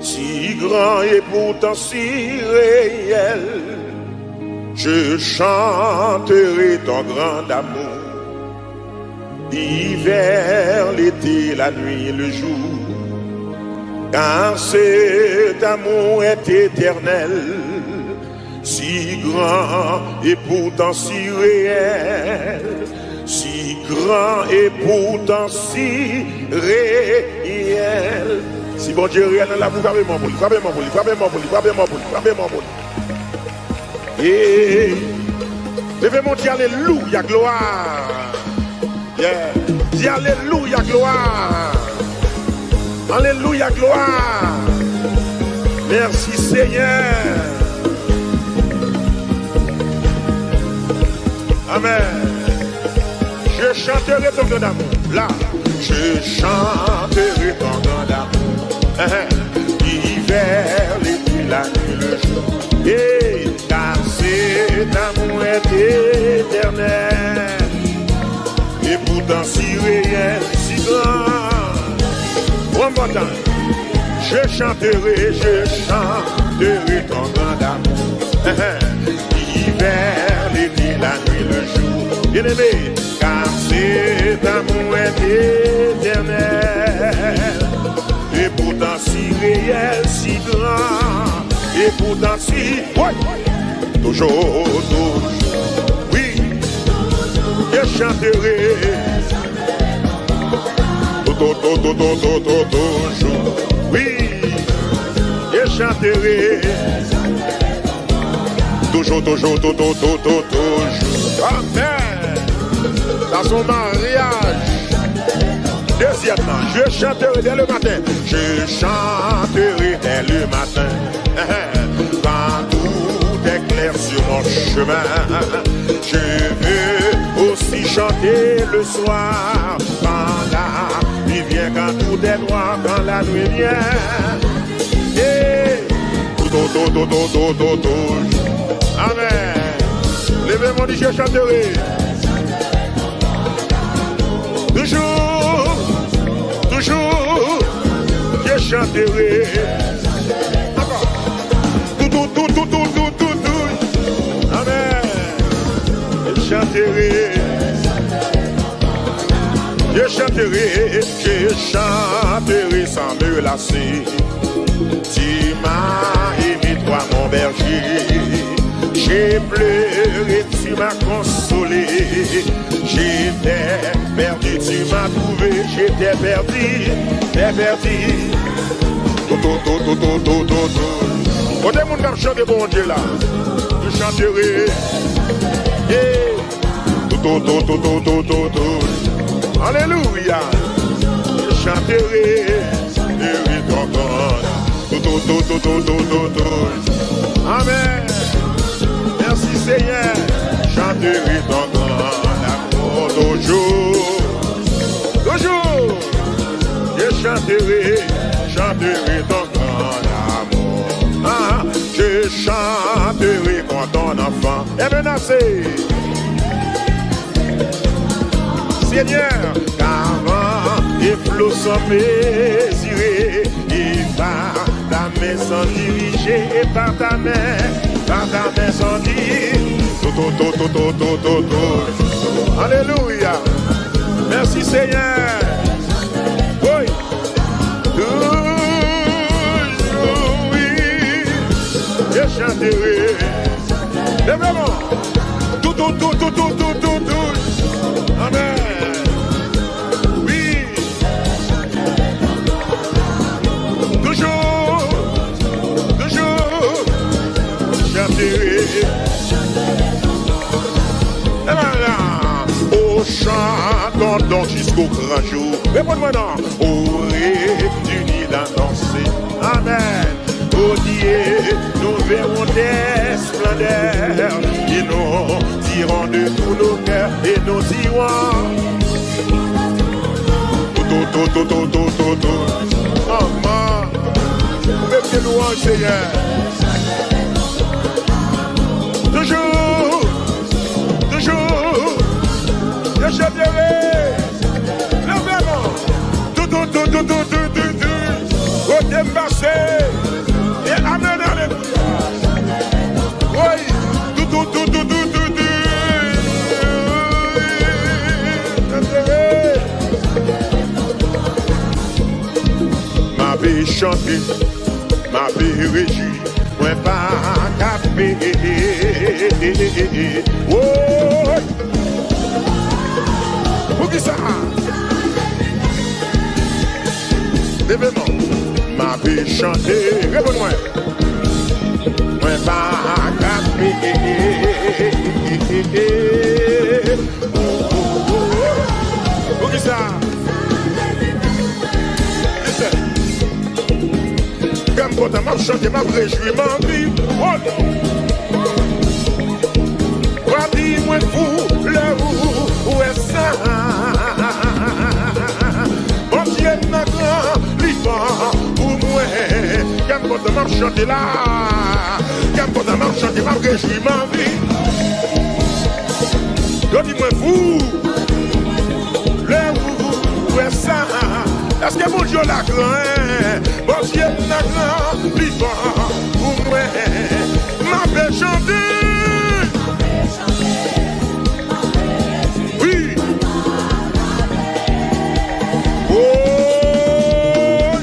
si grand et pourtant si réel. Je chanterai ton grand amour, l'hiver, l'été, la nuit, le jour, car cet amour est éternel, si grand et pourtant si réel, si grand et pourtant si réel. Si Bondye reyèl nan lavi w, frape men an pou li, frape men an pou li, frape men an pou li, frape men an pou li, frape men an pou li. Hey. Leve men w, di alelouya, glwa. Yeah. Di alelouya, glwa. Alelouya, glwa. Mèsi, Senyè. Amen. Je chanterai ton grand amour. Là, je chanterai ton grand amour. Hein, hein. L'hiver, l'été, la nuit, le jour. Hey, car cet amour est éternel. Et pourtant si réel, si grand. One more time. Je chanterai, je chanterai ton grand amour. L'hiver, l'été, la nuit, le jour. Bien-aimé, car cet amour est éternel. Et pourtant si réel, si grand. Et pourtant si, ouais. Toujours, toujours. Oui. Je chanterai. Tou, tou, tou, tou, tou, tou, tou, toujours. Oui. Je chanterai. Toujours, toujours, tou, tou, tou, tou, toujours. Amen. Sa se yon maryaj. Dezyèm nan, je chanterai dès le matin. Je chanterai dès le matin. Quand tout est clair sur mon chemin, je veux aussi chanter le soir. Quand la nuit vient, quand tout est noir, quand la nuit vient. Hey. Tou, tou, tou. Amen. Leve men w, di, je chanterai. Toujours, toujours, je chanterai. Encore. Tou, tou, tou. Amen. Je chanterai. Je chanterai, je chanterai sans me lasser. Tu m'as aimé, toi mon berger. J'ai pleuré, tu m'as consolé. J'étais perdu, tu m'as trouvé. J'étais perdu, t'es perdu. Tou, tou, tou. Kote moun k ap chante Bondye la? Je chanterai. Yeah. Tou, tou, tou. Alelouya. Je chanterai, chanterai ton grand. Tou, tou, tou. Amen. Merci Seigneur. Chanterai ton grand amour toujours. Toujours. Je chanterai, chanterai ton grand amour. Ah, je chanterai comme ton enfant. Seigneur, car vent et flots sont mesurés, et par ta main sont dirigés, et par ta main, par ta main sont dirigés. Tou, tou, tou. Alelouya. Mèsi Senyè. Woy. Toujours, oui, je chanterai. Leve men w. Tou, tou, tou. Amen. Oui. Toujours. Tere. E la la, au chant ton don jusqu'au grand jour. Reponn mwen non. Au réuni d'annoncer. Amen. Ô Dieu, nous verrons tes splendeurs et nous dirons de tout nos cœurs et nous dirons. Tout, tout, tout, tout, tout, tout, tout, tout. Manman. Ou mérite louanj, Seigneur. Toujours, toujours, je chanterai. Leve men. Tout, tout, tout, tout, tout, tout, tout, tout. Kote m pase. E amen, alelouya. Woy. Tout, tout, tout, tout, tout, tout, tout. M ape chante, m ape rejwi, mwen pa ka peye. Woy! Poukisa? Leve men w. M ape chante. Reponn mwen. Mwen pa ka peye. Poukisa? Listen. Kè m kontan, m ap chante, m ap rejwi, m anvi. Oh! Wa di mwen fou lè ou wè sa. Bondye m nan gran, li fò pou mwen. Kè m kontan, m ap chante la. Kè m kontan, m ap chante, m ap rejwi, m anvi. Yo di mwen fou lè ou wè sa. Èske Bondye w la gran? Bondye m nan gran, li fò pou mwen. M ape chante. Wi. Woy.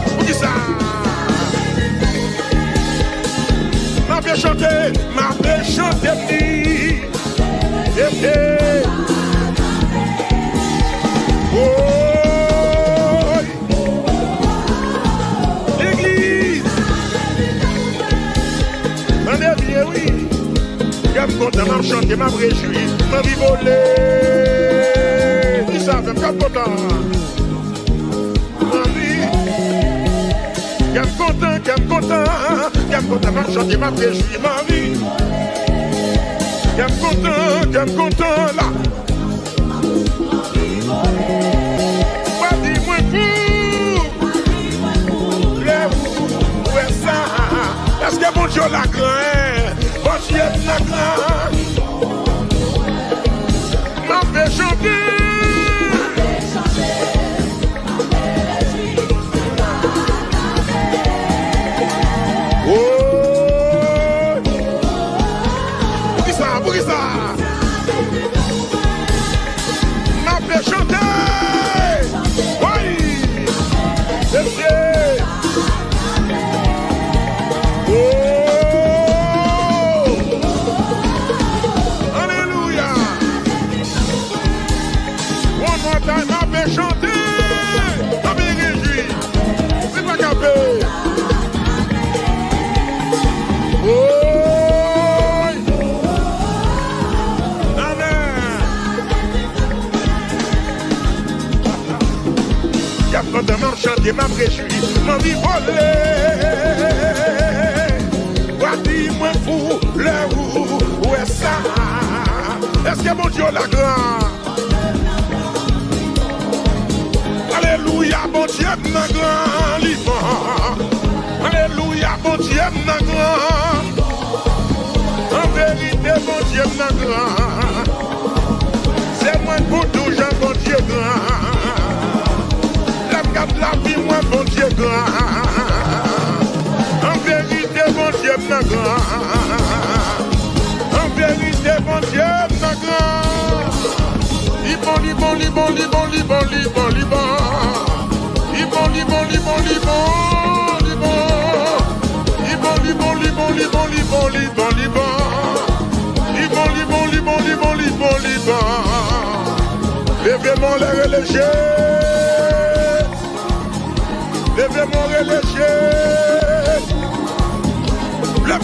Poukisa? M ape chante, m ape chante, m di. Hey, hey. Woy. Legliz. Tande byen, wi. Kè m kontan, m ap chante, m ap rejwi, m anvi vole. Kisa fè m kè m kontan? M anvi. Kè m kontan, kè m kontan, kè m kontan, m ap chante, m ap rejwi, m anvi. Kè m kontan, kè m kontan la. Wa di mwen fou lè ou wè sa. Èske Bondye w la gran? Bondye m nan gran. M ape chante. Oh! Poukisa? Poukisa? M ape chante. Woy! Mesye! Oh! Alelouya! One more time, m ape chante, m ape rejwi. Se pa kanpe. Woy! Amen! Y ap kontan, m ap chante, m ap rejwi, m anvi vole. Wa di mwen fou lè ou wè sa. Èske Bondye w la gran? Alelouya, Bondye m nan gran, li fò. Alelouya, Bondye m nan gran. An verite, Bondye m nan gran. Se mwen k pou di w jan Bondye gran. Lè m gad lavi mwen, Bondye gran. An verite, Bondye m nan gran. An verite, Bondye m nan gran. Li bon, li bon, li bon, li bon, li bon, li bon, li bon. Li bon, li bon, li bon, li bon, li bon. Li bon, li bon, li bon, li bon, li bon, li bon, li bon. Li bon, li bon, li bon, li bon, li bon, li bon. Leve men w anlè, rele Jezi. Leve men w, rele Jezi.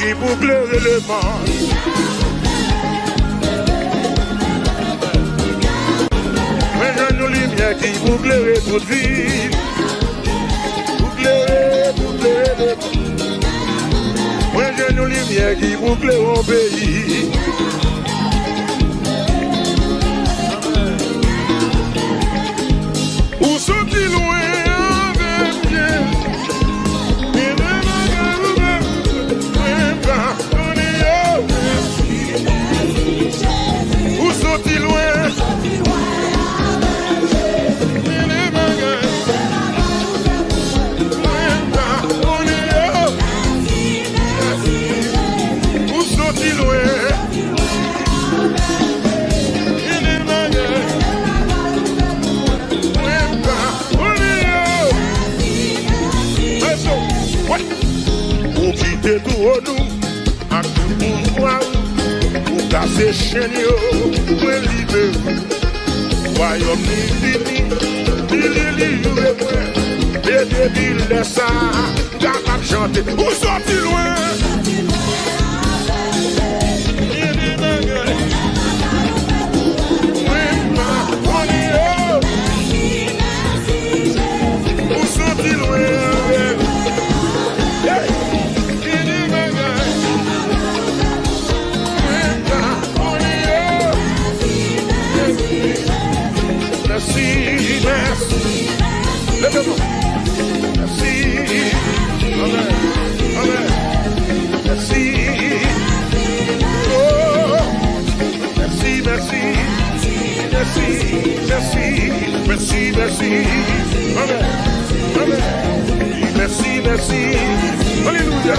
Ki pou klere lemonn. Mwen jwenn yon limyè ki pou klere tout vi. Pou klere, pou klere lemonn. Mwen jwenn yon limyè ki pou klere yon peyi. Ou soti lwen avè m, Jezi. Gen de bagay ou fè mwen pa konnen yo. Ou soti lwen. Gen de bagay mwen pa konnen yo. Ou soti lwen. Gen de bagay mwen pa konnen yo. Mèsi. Ou kite twòn ou ak tout pouvwa ou, ou kase chenn yo, mwen libere w. Wayòm li vini, li, li, li joure mwen. E depi lè sa a, m kapab chante. Ou soti lwen. Gen de bagay mwen pa konnen yo. Ou soti lwen avè m. Hey! Gen de bagay mwen pa konnen yo. Mèsi, mèsi. Leve nou. Mèsi. Amèn. Amèn. Mèsi. Oh. Mèsi, mèsi. Mèsi, mèsi. Mèsi, mèsi. Amèn. Amèn. Mèsi, mèsi. Alelouya.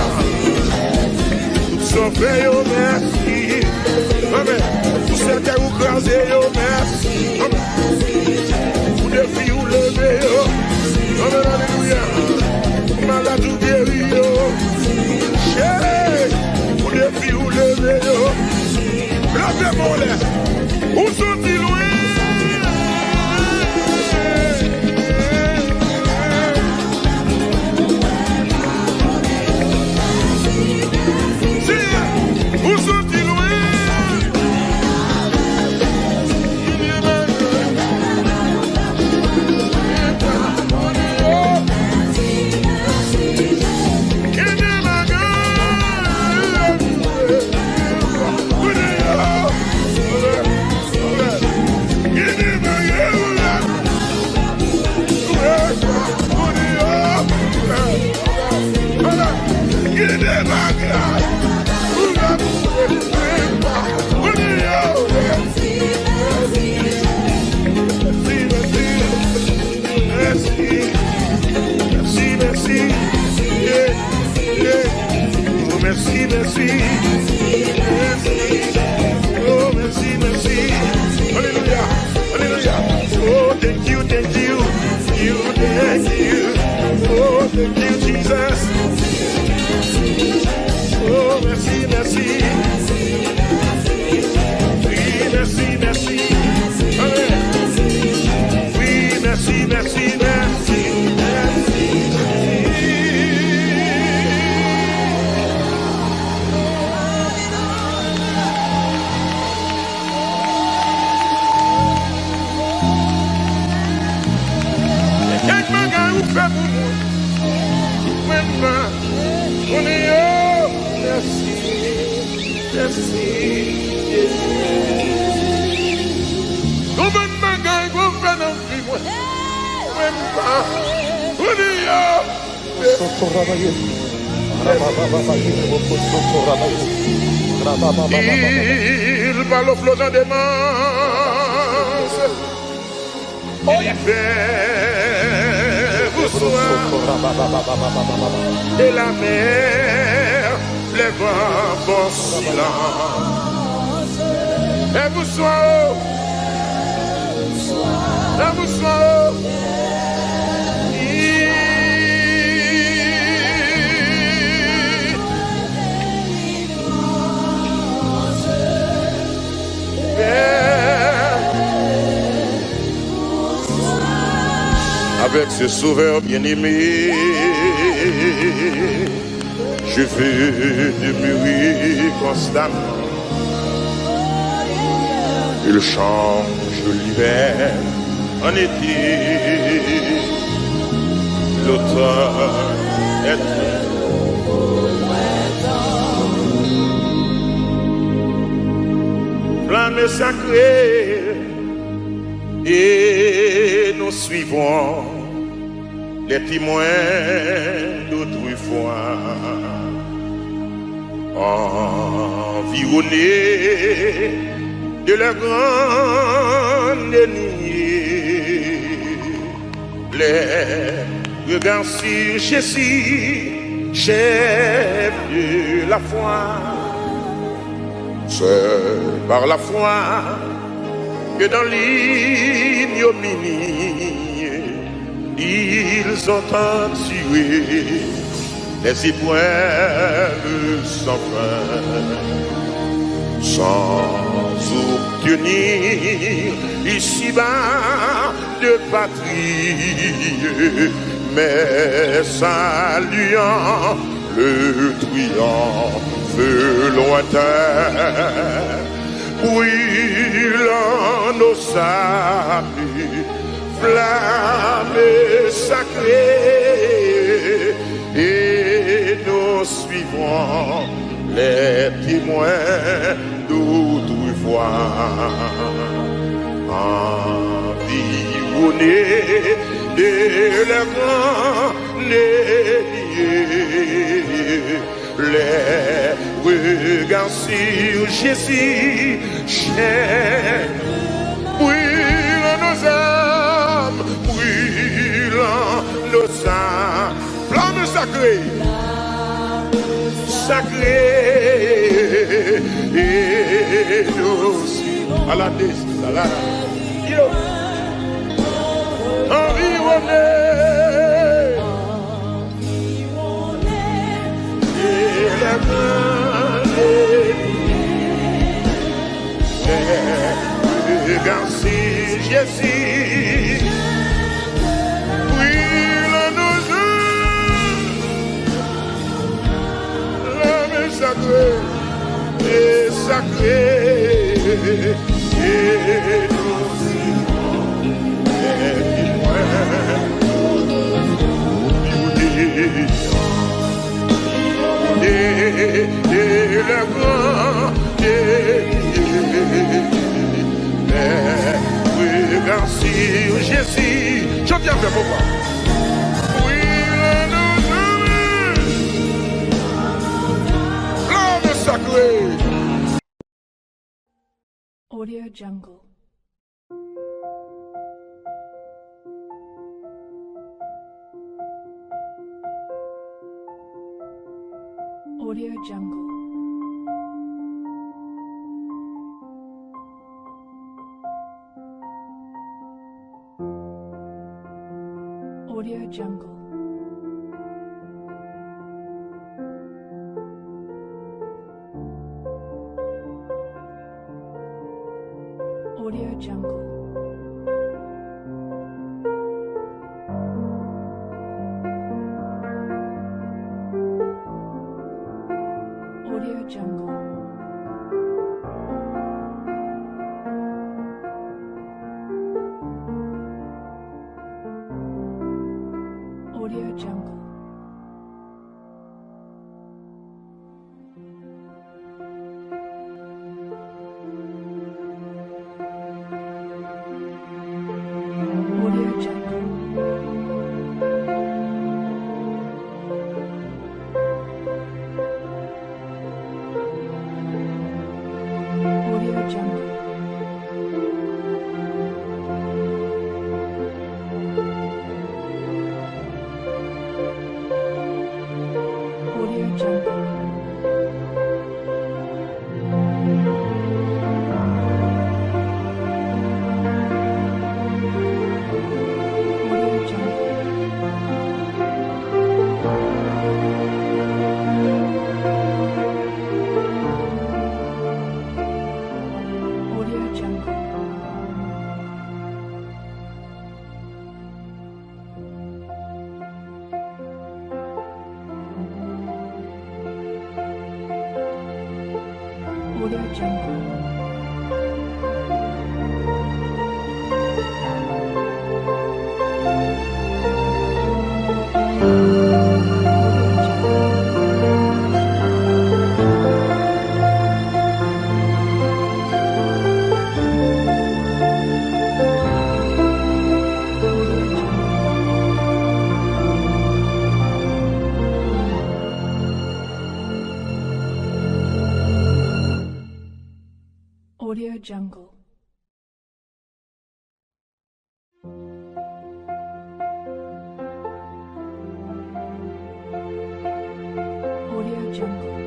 Tout sa w fè yo, mèsi. Amèn. Pou sèkèy ou kraze yo, mèsi. Amèn. Pou defi ou leve yo. Amèn, alelouya. Pou malad ou geri yo. Hey! Pou defi ou leve yo. Leve men w anlè. Ou soti lwen. Senyè, ou soti lwen. Mèsi, mèsi, mèsi, mèsi, yeah, yeah. Oh, mèsi, mèsi, mèsi, oh, mèsi, mèsi. Alelouya, alelouya. Oh, thank you, thank you, you, thank you. Oh, thank you, Jesus. Oh, mèsi, mèsi. Wi, mèsi, mèsi. Amèn. Wi, mèsi, mèsi, mèsi, mèsi. Kèk bagay ou fè pou mwen. Mwen pa konnen yo. Mèsi. Mèsi, Jezi. Yon bann bagay w ap fè nan vi mwen. Mwen pa konnen yo. Soto rabaye. Rabababaye, boko soto rabaye. Rababababaye. Il parle au flot dans des mains. Libère-vous, sois, et la mer, les vents vont silence. Et vous, sois, et vous, sois, Avec ce sauveur bien-aimé, Je veux demeurer constamment. Il change l'hiver en été. L'automne est flamme sacrée et nous suivons les témoins d'autrefois, environnés de leurs grandes lignées, les regards sur Jésus, chef de la foi. C'est par la foi que dans l'ignominie, ils ont enduré les épreuves sans fin, sans obtenir ici-bas de patrie, mais saluant le triomphe lointain, brûlant nos âmes, flamme sacrée, et nous suivrons les témoins d'autrefois, environnés de leurs grandes lignées, les regards sur Jésus, chef, brûlant nos âmes, brûlant nos âmes. Flamme sacrée, sacrée, et nous, à la dés-, à la, yo, environné. Regarde si Jésus brûle nos âmes. L'âme est sacrée, est sacrée. Et nous irons, et nous irons. Et, et le grand, et, et, regarde sur Jésus. Chante avec moi. Oui, nous, nous, l'âme sacrée. Audio Jungle. Audio Jungle. Audio Jungle. Audio Jungle. Audio Jungle. Audio Jungle. Audio Jungle. Audio Jungle. Audio Jungle. Audio Jungle. Audio Jungle.